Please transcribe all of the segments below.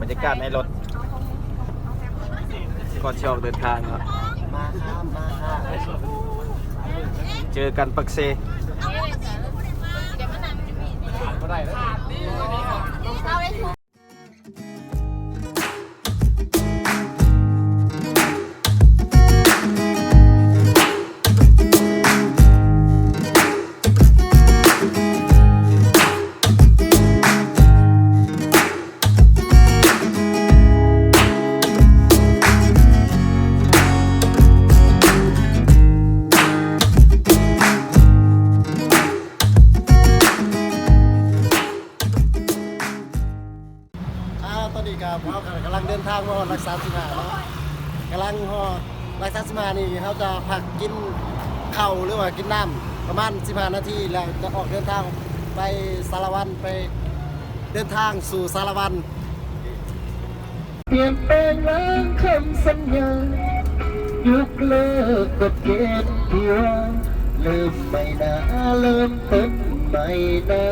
ບັນຍາກາດໃນລົດ ກ່ອນຊິອອກເດີນທາງເນາະ. ມາຄັບ ມາຄັບ ເຈີກັນປາກເຊ. ອ່າ ຕອນນີ້ກໍພວກເຮົາກໍກຳລັງເດີນທາງມາຮອດຫຼັກສາມສິບຫ້າເນາະ, ກຳລັງຮອດຫຼັກສາມສິບຫ້ານີ້ ເຮົາຈະພັກກິນເຂົ້າ ຫຼືວ່າກິນນ້ຳປະມານສິບຫ້ານາທີ ແລ້ວຈະອອກເດີນທາງໄປສາລະວັນ ໄປເດີນທາງສູ່ສາລະວັນ. ປ່ຽນແປງລ້າງຄຳສັນຍາ ຍົກເລີກກົດເກນທີ່ວ່າ ເລີ່ມໃໝ່ນາ ເລີ່ມຕົ້ນໃໝ່ນາ.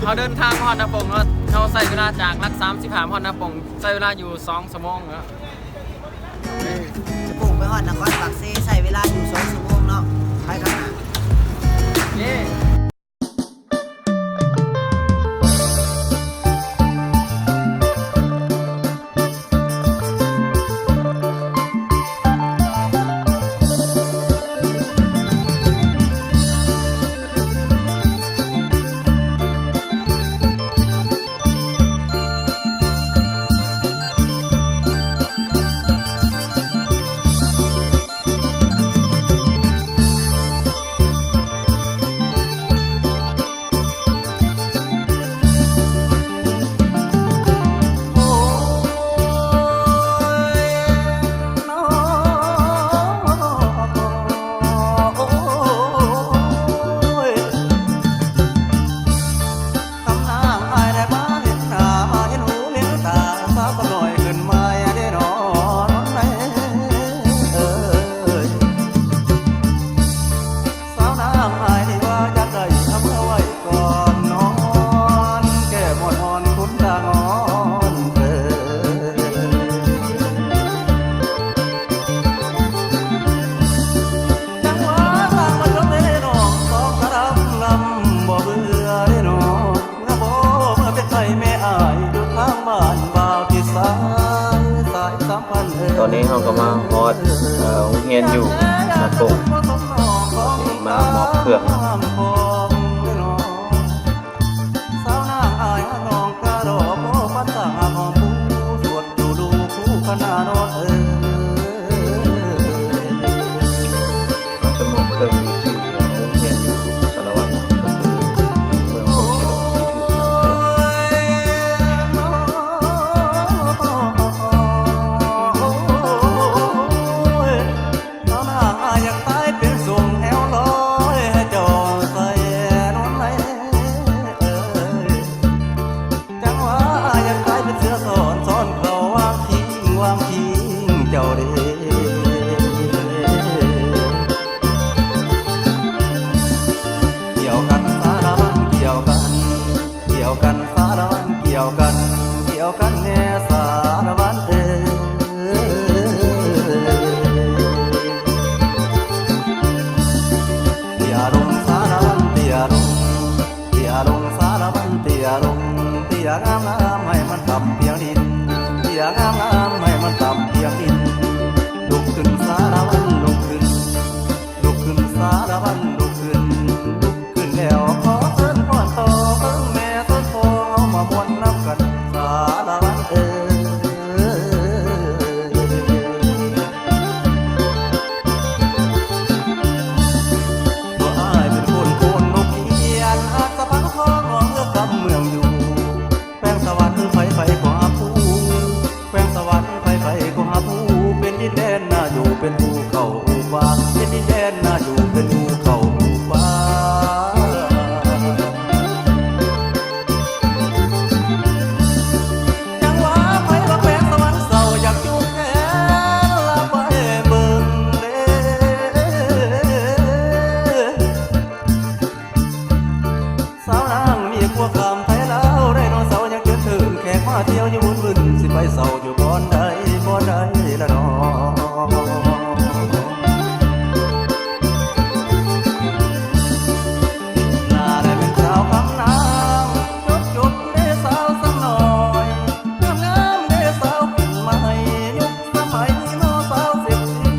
ເຮົາເດີນທາງມາຮອດນາປົງເນາະ, ເຮົາໃຊ້ເວລາຈາກຫຼັກສາມສິບຫ້າມາຮອດນາປົງ ໃຊ້ເວລາຢູ່ສອງຊົ່ວໂມງເນາະ. ຈາກນາປົງໄປຮອດນະຄອນປາກເຊ ໃຊ້ເວລາຢູ່ສອງຊົ່ວໂມງເນາະ, ໄປຂ້າງໜ້າ. ເຢ້. ຕອນນີ້ເຮົາກໍມາຮອດ ເອີ ໂຮງຮຽນຢູ່ນາປົງ ມາມອບເຄື່ອງ. ທ່ຽວຢູ່ວຸ້ນໆ ຊິໄປເຊົາຢູ່ບ່ອນໃດ ບ່ອນໃດລະນໍ. ໜ້າແລະເປັນສາວຄຳນາງ ຈົບໆ ເດ້ສາວສັກໜ້ອຍ ງາມໆ ເດ້ສາວຂຶ້ນໃໝ່ ຍຸກສະໄໝເນາະ ສາວເຊັກຊີ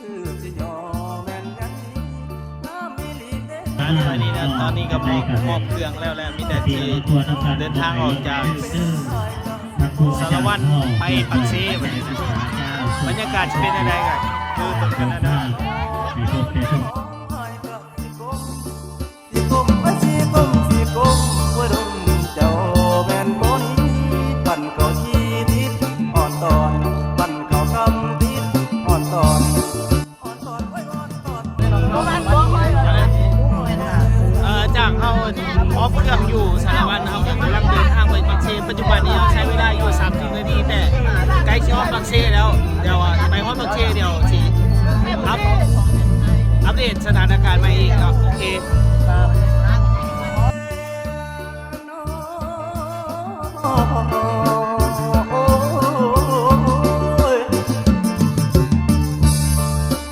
ຄືຊິຍໍແມ່ນຫຍັງດີ ງາມອີ່ຫຼີເດ້. ຕອນນີ້ກໍມອບ ມອບເຄື່ອງແລ້ວ ແລ້ວມີແຕ່ທີ່ເດີນທາງອອກຈາກສາລະວັນໄປປາກເຊ. ບັນຍາກາດຊິເປັນຈັ່ງໃດກໍຄືເບິ່ງກັນເດີ. ຊິກົ້ມ ຊິກົ້ມ ຊິກົ້ມ ໂອ້ຍ ດົມເຈົ້າແມ່ນບໍ່ໜີ ປັ່ນເຂົ້າຈີ່ຕິດອອນຕອນ ປັ່ນເຂົ້າຄຳຕິດອອນຕອນ ອອນຕອນ ໂອ້ຍ ອອນຕອນ. ເອີ ຈາກເຮົາມອບເຄື່ອງຢູ່ສາລະວັນ ເຮົາກໍກຳລັງເດີນທາງໄປປາກເຊ. ປັດຈຸບັນນີ້ເຮົາໃຊ້ເວລາຢູ່ສາມສິບນາທີ ແຕ່ໃກ້ຊິຮອດປາກເຊແລ້ວ. ດຽວໄປຮອດປາກເຊ ດຽວຊິອັບ ອັບເດດສະຖານະການໃໝ່ອີກເນາະ. ໂອເຄ.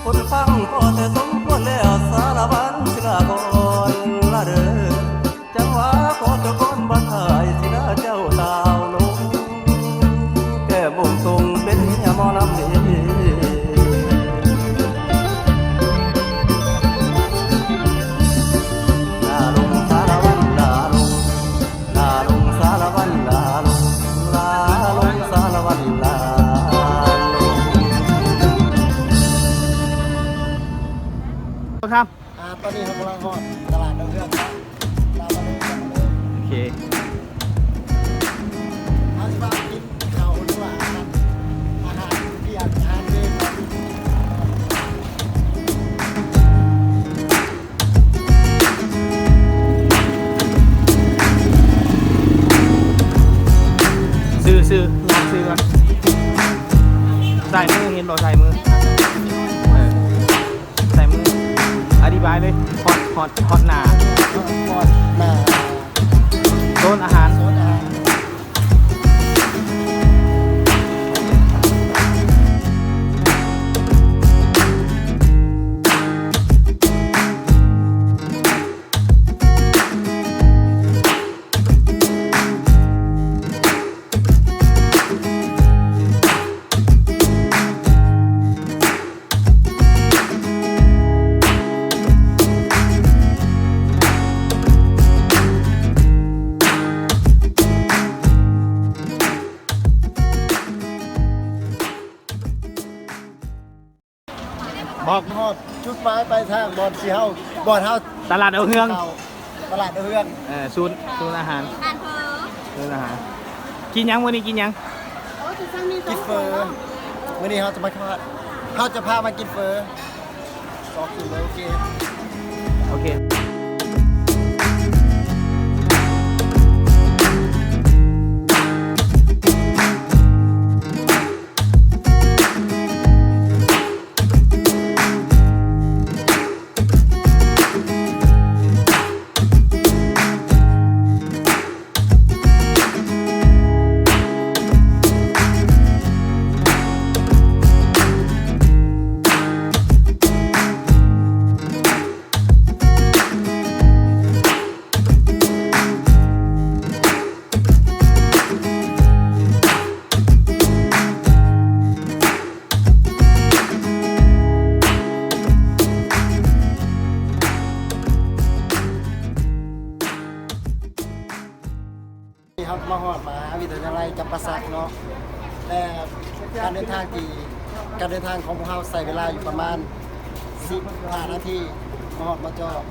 ຄົນຟັງພໍແຕ່ສົມຄວນແລ້ວ ສາລະວັນຊິລາກ່ອນລະເດີ. ຈັ່ງວ່າຂໍຕົວກ່ອນບັດທ້າຍ ຊິລາເຈົ້າສາວລົງ ແກ້ບົງຊົງເປັນເມຍໝໍລຳເດ. ລາລົງສາລະວັນລາລົງ ລາລົງສາລະວັນລາລົງ ລາລົງສາລະວັນລາລົງ. ຄັບ ອ່າ ຕອນນີ້ເຮົາກຳລັງຮອດຕະຫຼາດດາວເຮືອງເນາະ ຕາມມາເລີຍ ຕາມມາເລີຍ. ໂອເຄ ເຮົາຊິມາກິນເຂົ້າ ຫຼືວ່າອາຫານ ອາຫານທ່ຽງ ອາຫານເວັນ. ຊື່ ຊື່ ຊື່ກ່ອນ ຊ້າຍມື ເຫັນບໍ່ ຊ້າຍມື ເອີ. ໃສ່ມື ອະທິບາຍເລີຍ ຮອດ ຮອດ ຮອດໜ້າ ຮອດໜ້າ ໂຊນອາຫານ ໂຊນອາຫານ. ບອກ ຮອດຈຸດໝາຍປາຍທາງ ບ່ອນທີ່ເຮົາ ບ່ອນເຮົາ ຕະຫຼາດດາວເຮືອງ ເຂົ້າ ຕະຫຼາດດາວເຮືອງ ເອີ ສູນ ສູນອາຫານ ຮ້ານເຝີ ຮ້ານອາຫານ. ກິນຫຍັງ? ມື້ນີ້ກິນຫຍັງ? ໂອ້ ກິນເຝີ. ມື້ນີ້ເຮົາຈະມາ ເຮົາຈະພາມາກິນເຝີ ສອງກິນເຝີ. ໂອເຄ ໂອເຄ.ເຮົາມາຮອດມະຫາວິທະຍາໄລຈຳປາສັກເນາະ ແຕ່ການເດີນທາງທີ່ ການເດີນທາງຂອງພວກເຮົາໃຊ້ເວລາຢູ່ປະມານສິບຫ້ານາທີ ມາຮອດມາຈອດ.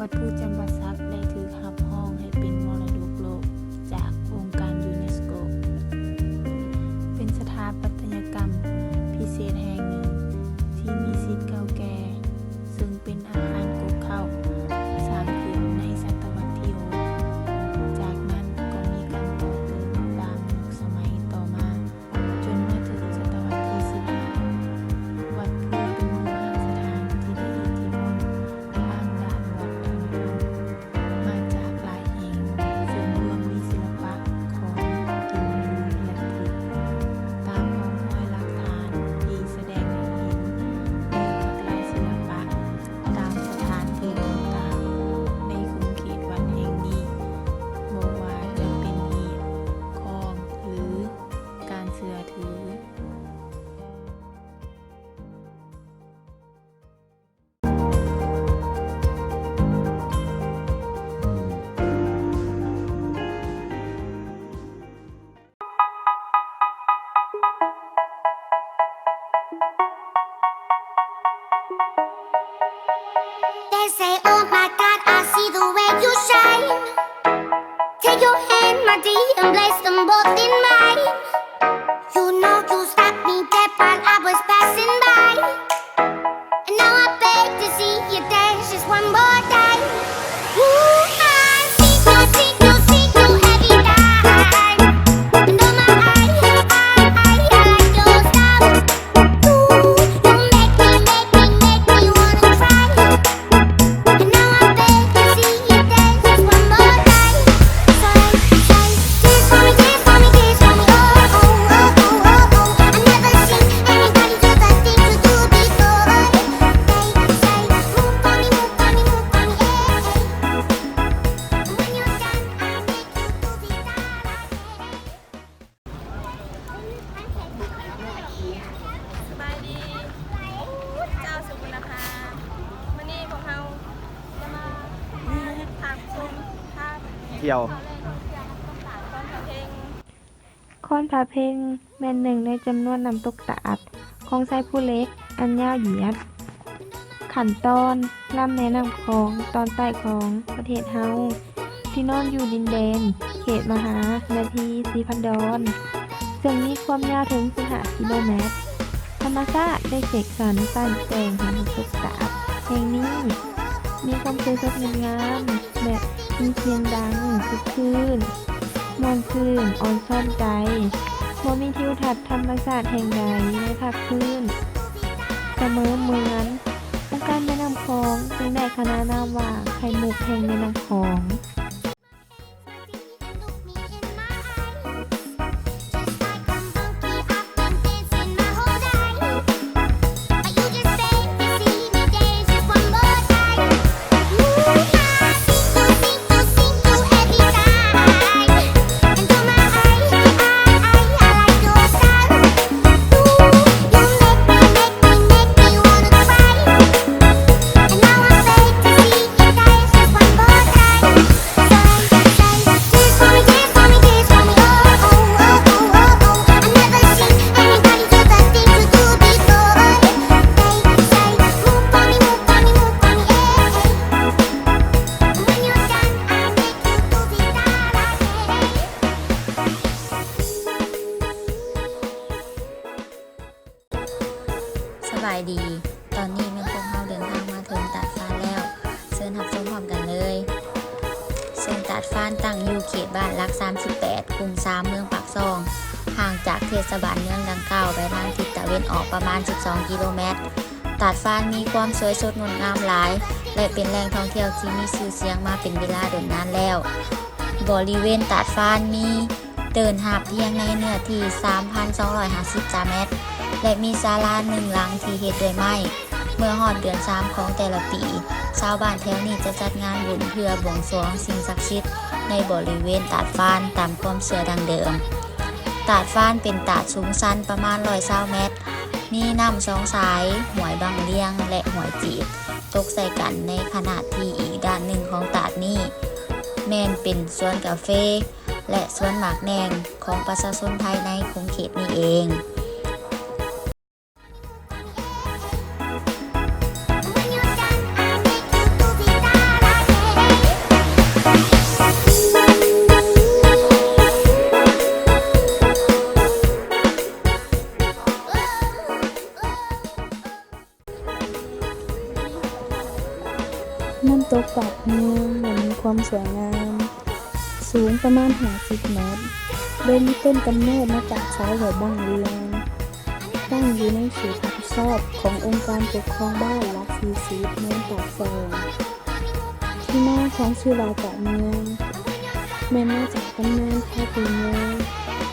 ວັດພູຈຳປາສັກໄດ້ຖືກຮັບຮອງໃຫ້ເປັນມໍລະດົກໂລກຈາກອົງການຢູເນສໂກ, ເປັນສະຖາປັດຕະຍະກຳພິເສດແຫ່ງໜຶ່ງທີ່ມີສິດເກົ່າແກ່, ເຊິ່ງເປັນອາຄານກົກເຄົ້າ ສ້າງຂຶ້ນໃນສະຕະວັດທີຫົກ. ຈາກນັ້ນກໍມີການຕໍ່ເຕີມຕາມຍຸກສະໄໝຕໍ່ມາ. ຈົນມາເຖິງສະຕະວັດທີສິບຫ້າ, ວັດພູເປັນໂບຮານສະຖານທີ່ມີອິດທິພົນທາງດ້ານວັດທະນະທຳມາຈາກຫຼາຍແຫ່ງ, ເຊິ່ງລວມມີສິລະປະຂອງກິນຢູ່ແລະຖືກ ຕາມຮ່ອງຮອຍຫຼັກຖານທີ່ສະແດງໃຫ້ເຫັນໃນລວດລາຍສິລະປະຕາມສະຖານທີ່ຕ່າງໆໃນຂົງເຂດວັດແຫ່ງນີ້, ບໍ່ວ່າຈະເປັນຮີດ, ຄອງ ຫຼື ການເຊື່ອຖື. They say, "Oh my God, I see the way you shine. Take your hand, my dear, and place them both in mine. You know you stopped me dead while I was passing by. And now I beg to see you dance just one more time." Ooh, I see you, see you, see you every time. And oh my, I, I, I, I like your style. Ooh, you make me, make me, make me wanna cry. And now I beg to see you dance just one more time. Say, say, dance for me, dance for me, dance for me, oh, oh, oh, oh, oh. I never seen anybody do the things you do before. Say, say, move for me, move for me, move for me, eh, eh. When you're done, I make you move it all again. ສະບາຍດີ ເຈົ້າສຸກຸນນະພາ, ມື້ນີ້ພວກເຮົາຈະມາພາທ່ານຜູ້ຊົມ ພາທ່ຽວ ເຂົ້າແຫຼ່ງທ່ອງທ່ຽວນ້ຳຕົກຕາດຄອນພະເພັງ. ຄອນພະເພັງແມ່ນໜຶ່ງໃນຈຳນວນນ້ຳຕົກຕາດຂອງຊາຍພູເຫຼັກອັນຍາວຢຽດ. ຂັ້ນຕອນ ລຳແມ່ນ້ຳຂອງຕອນໃຕ້ຂອງປະເທດເຮົາ ທີ່ນອນຢູ່ດິນແດນເຂດມະຫານະທີສີພັນດອນ ເຊິ່ງມີຄວາມຍາວເຖິງສິບຫ້າກິໂລແມັດ. ທຳມະຊາດໄດ້ເສກສັນປັ້ນແຕ່ງໃຫ້ນ້ຳຕົກຕາດແຫ່ງນີ້ມີຄວາມສວຍສົດງົດງາມ ແລະ ມີສຽງດັງຄຶກຄື້ນ ມ່ວນຊື່ນ ອອນຊອນໃຈ, ບໍ່ມີທິວທັດທຳມະຊາດແຫ່ງໃດໃນພາກພື້ນສະເໝີເໝືອນ. ອົງການແມ່ນ້ຳຂອງຈຶ່ງໄດ້ຂະໜານນາມວ່າ ໄຂ່ມຸກແຫ່ງແມ່ນ້ຳຂອງ.ສະບາຍດີ, ຕອນນີ້ແມ່ນພວກເຮົາເດີນທາງມາເຖິງຕາດຟານແລ້ວ. ເຊີນຮັບຊົມພ້ອມກັນເລີຍ. ເຊິ່ງຕາດຟານຕັ້ງຢູ່ເຂດບ້ານຫຼັກສາມສິບແປດ ກຸ່ມສາມ ເມືອງປາກຊ່ອງ, ຫ່າງຈາກເທດສະບານເມືອງດັ່ງກ່າວໄປທາງທິດຕາເວັນອອກປະມານສິບສອງກິໂລແມັດ. ຕາດຟານມີຄວາມສວຍສົດງົດງາມຫຼາຍ ແລະ ເປັນແຫຼ່ງທ່ອງທ່ຽວທີ່ມີຊື່ສຽງມາເປັນເວລາດົນນານແລ້ວ. ບໍລິເວນຕາດຟານມີ ເດີ່ນຮັບພຽງໃນເນື້ອທີ່ສາມພັນສອງຮ້ອຍຫ້າສິບຕາແມັດ ແລະ ມີສາລາໜຶ່ງຫຼັງທີ່ເຮັດດ້ວຍໄມ້. ເມື່ອຮອດເດືອນສາມຂອງແຕ່ລະປີ, ຊາວບ້ານແຖວນີ້ຈະຈັດງານບຸນເພື່ອບວງສວງສິ່ງສັກສິດໃນບໍລິເວນຕາດຟານຕາມຄວາມເຊື່ອດັ້ງເດີມ. ຕາດຟານເປັນຕາດສູງຊັນປະມານຮ້ອຍຊາວແມັດ, ມີນ້ຳສອງສາຍ, ຫ້ວຍບັງລຽງ ແລະ ຫ້ວຍຈີດ ຕົກໃສ່ກັນ, ໃນຂະນະທີ່ອີກດ້ານໜຶ່ງຂອງຕາດນີ້ ແມ່ນເປັນສວນກາເຟ ແລະ ສວນໝາກແໜ່ງຂອງປະຊາຊົນໄທໃນຂົງເຂດນີ້ເອງ. ຕາດເມືອງ ແລະ ມີຄວາມສວຍງາມ ສູງປະມານຫ້າສິບແມັດ ໂດຍມີຕົ້ນກຳເນີດມາຈາກຊາວຫ້ວຍບັ້ງລຽງ ຕັ້ງຢູ່ໃນເຂດຮັບຜິດຊອບຂອງອົງການປົກຄອງບ້ານຫຼັກສີ່ສິບ ເມືອງປາກຊ່ອງ. ທີ່ມາຂອງຊື່ວ່າຕາດເມືອງ ແມ່ນມາຈາກຕຳນານພະປູເມືອງ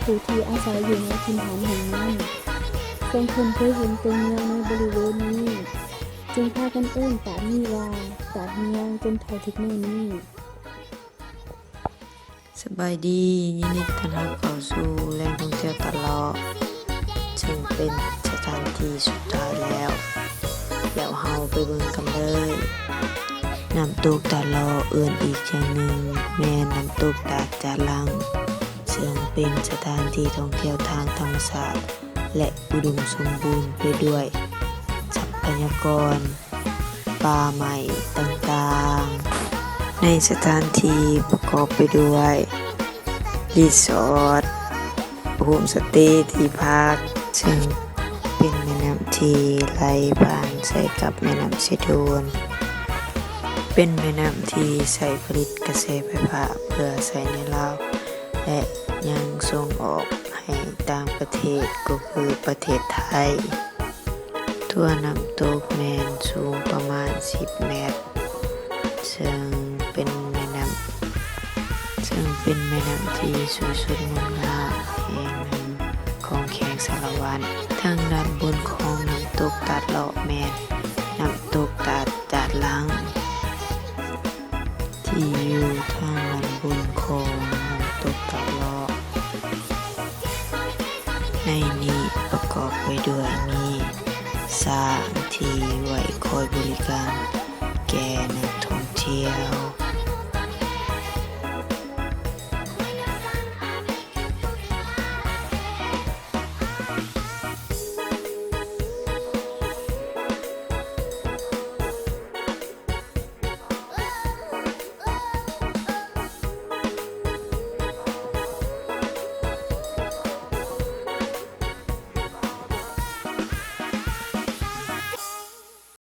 ຜູ້ທີ່ອາໄສຢູ່ໃນຖິ່ນຖານແຫ່ງນັ້ນ ເຊິ່ງເພິ່ນເຄີຍເຫັນໂຕເມືອງໃນບໍລິເວນນີ້ ຈຶ່ງພາກັນເອີ້ນຕາດນີ້ວ່າຕາດເມືອງ ຈົນເທົ່າທຸກມື້ນີ້. ສະບາຍດີ, ຍິນດີຕ້ອນຮັບເຂົ້າສູ່ແຫຼ່ງທ່ອງທ່ຽວຕາດເລາະ ເຊິ່ງເປັນສະຖານທີ່ສຸດທ້າຍແລ້ວ. ແລ້ວເຮົາໄປເບິ່ງກັນເລີຍ. ນ້ຳຕົກຕາດເລາະ ເອີ້ນອີກຢ່າງໜຶ່ງແມ່ນນ້ຳຕົກຕາດຈາດຫຼັງ ເຊິ່ງເປັນສະຖານທີ່ທ່ອງທ່ຽວທາງທຳມະຊາດ ແລະ ອຸດົມສົມບູນໄປດ້ວຍຊັບພະຍາກອນ ປ່າໄມ້ຕ່າງໆ. ໃນສະຖານທີ່ປະກອບໄປດ້ວຍ ຣີສອດ, ໂຮມສະເຕ, ທີ່ພັກ, ເຊິ່ງເປັນແມ່ນ້ຳທີ່ໄຫຼຜ່ານໃສ່ກັບແມ່ນ້ຳເຊໂດນ, ເປັນແມ່ນ້ຳທີ່ໃຊ້ຜະລິດກະແສໄຟຟ້າເພື່ອໃຊ້ໃນລາວ ແລະ ຍັງສົ່ງອອກໃຫ້ຕ່າງປະເທດ ກໍຄືປະເທດໄທ. ຕົວນ້ຳຕົກແມ່ນສູງປະມານສິບແມັດ ເຊິ່ງເປັນແມ່ນ້ຳ ເຊິ່ງເປັນແມ່ນ້ຳທີ່ສວຍສົດງົດງາມແຫ່ງໜຶ່ງຂອງແຂວງສາລະວັນ. ທາງດ້ານບົນຂອງນ້ຳຕົກຕາດເລາະແມ່ນນ້ຳຕົກຕາດຈາດຫຼັງ ທີ່ຢູ່ທາງດ້ານບົນຂອງນ້ຳຕົກຕາດເລາະ. ໃນນີ້ປະກອບໄປດ້ວຍມີຊ້າງທີ່ໄວ້ຄອຍບໍລິການແກ່ນັກທ່ອງທ່ຽວ